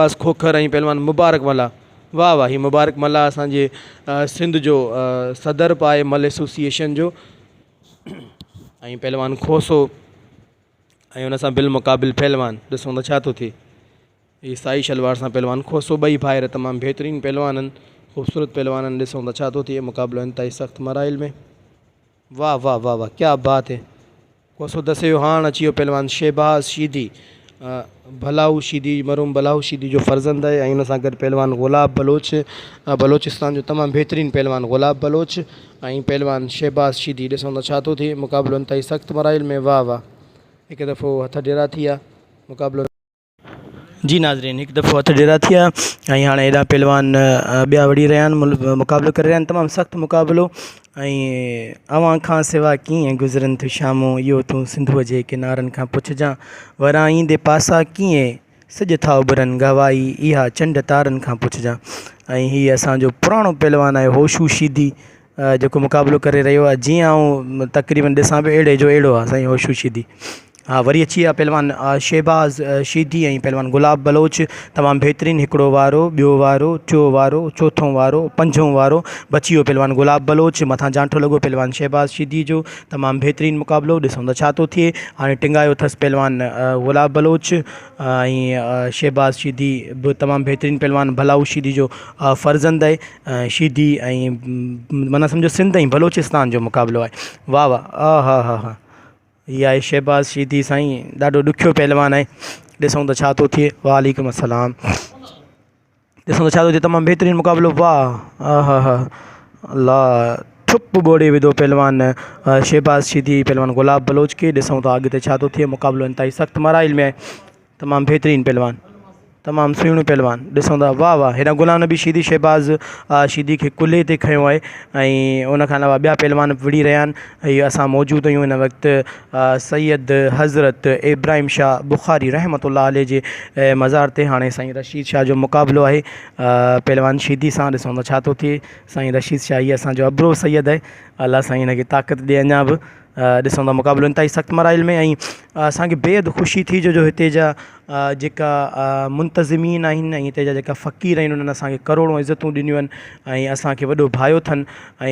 عباس کوکر ۽ پهلوان مبارڪ ملاح واھ واھ هي مبارڪ ملاح اسان جي سنڌ جو صدر به آهي مل ايسوسيئيشن جو ۽ پهلوان کوسو ۽ ان سان بالمقابل پهلوان ڏسون ته ڇا ٿو ٿئي هي سائي شلوار سان پهلوان کوسو ٻئي ڀائر تمام بهترين پهلوان آهن خوبصورت پهلوان آهن ڏسون ته ڇا ٿو ٿئي مقابلو انتهائي سخت مراحل ۾ واه واه واه واه ڪيا بات هي کوسو دسي ويو هاڻ اچي ويو پهلوان شهباز شيدي ڀلائو شيدي مرحوم ڀلائو شيدي جو فرزند آهي ۽ ان سان گڏ پهلوان گلاب بلوچ بلوچستان جو تمام بهترين پهلوان گلاب بلوچ ۽ پهلوان شهباز شيدي ڏسون ته ڇا ٿو ٿئي مقابلو انتهائي سخت مراحل ۾ واه واه هڪ دفعو هٿ ڍيرا ٿي ويا مقابلو جي ناظرين هڪ دفعو هٿ ڍيرا ٿيا ۽ هاڻي هيڏانهن پهلوان ٻيا وڙهي رهيا آهن مقابلو ڪري رهيا آهن تمام سخت مقابلو ۽ اوهان کان سوا ڪيئن گذرن ٿيون شامون اهو تون سنڌوء جي ڪنارن کان پڇجان ورائيندي پاسا ڪيئن سج ٿا اڀرن گوائي اها چنڊ تارن کان پڇجان ۽ هي اسان جو پراڻو پهلوان آهي هوشو شيدي جيڪو مقابلو ڪري رهيو آهي جيئن آئون تقريبن ڏسان پيو اهڙي جو اهڙو آهي سائين هوشو شيدي ها وري اچي ويا پهلوان شهباز شيدي ۽ پهلوان گلاب بلوچ تمام بهترين هڪڙو وارو ٻيو وارو ٽيو وارو چوٿون وارو پنجون وارو بچي ويو پهلوان گلاب بلوچ مٿان جانٺو لڳو پهلوان شهباز شيدي جو تمام بهترين مقابلو ڏسون ته ڇا ٿو ٿئي هاڻي ٽنگايو اٿس پهلوان گلاب بلوچ ۽ شهباز شيدي به تمام بهترين پهلوان ڀلائو شيدي جو فرزند آهي شيدي ۽ معنيٰ سمجهو سنڌ ۽ بلوچستان جو مقابلو آهي واهه واهه آ ها ها ها هي آهي شهباز شيدي سائين ڏاڍو ڏکيو پهلوان آهي ڏسون ته ڇا ٿو ٿئي وعليڪم السلام ڏسون ته ڇا ٿو ٿئي تمام بهترين مقابلو واهه آ ها ها الله ٺپ ٻوڙي وڌو پهلوان شهباز شيدي پهلوان گلاب بلوچ کي ڏسون ٿا اڳتي ڇا ٿو ٿئي مقابلو انتهائي سخت مراحل ۾ آهي تمام بهترين پهلوان تمام سهڻو پهلوان ڏسون ٿا واهه واهه هيڏانهن غلام نبي شيدي شهباز شيدي کي ڪلهي تي کنيو آهي ۽ ان کان علاوه ٻيا پهلوان به وڙهي رهيا آهن هي اسان موجود آهيون هن وقت سيد حضرت ابراهيم شاهه بخاري رحمت الله عليه جي مزار تي هاڻي سائين رشيد شاهه جو مقابلو آهي پهلوان شيدي سان ڏسون ٿا ڇا ٿو ٿئي سائين رشيد شاهه هي اسان جو ابرو سيد آهي الله سائين هن کي طاقت ڏي اڃا به ڏسون ٿا مقابلو انتهائي سخت مراحل ۾ ۽ اسان کي بيحد خوشي ٿي جو جو هتي جا جيڪا منتظمين آهن ۽ هتي جا جيڪا فقير آهن انهن اسان کي ڪروڙون عزتون ڏنيون آهن ۽ اسان کي وڏو ڀايو اٿن ۽.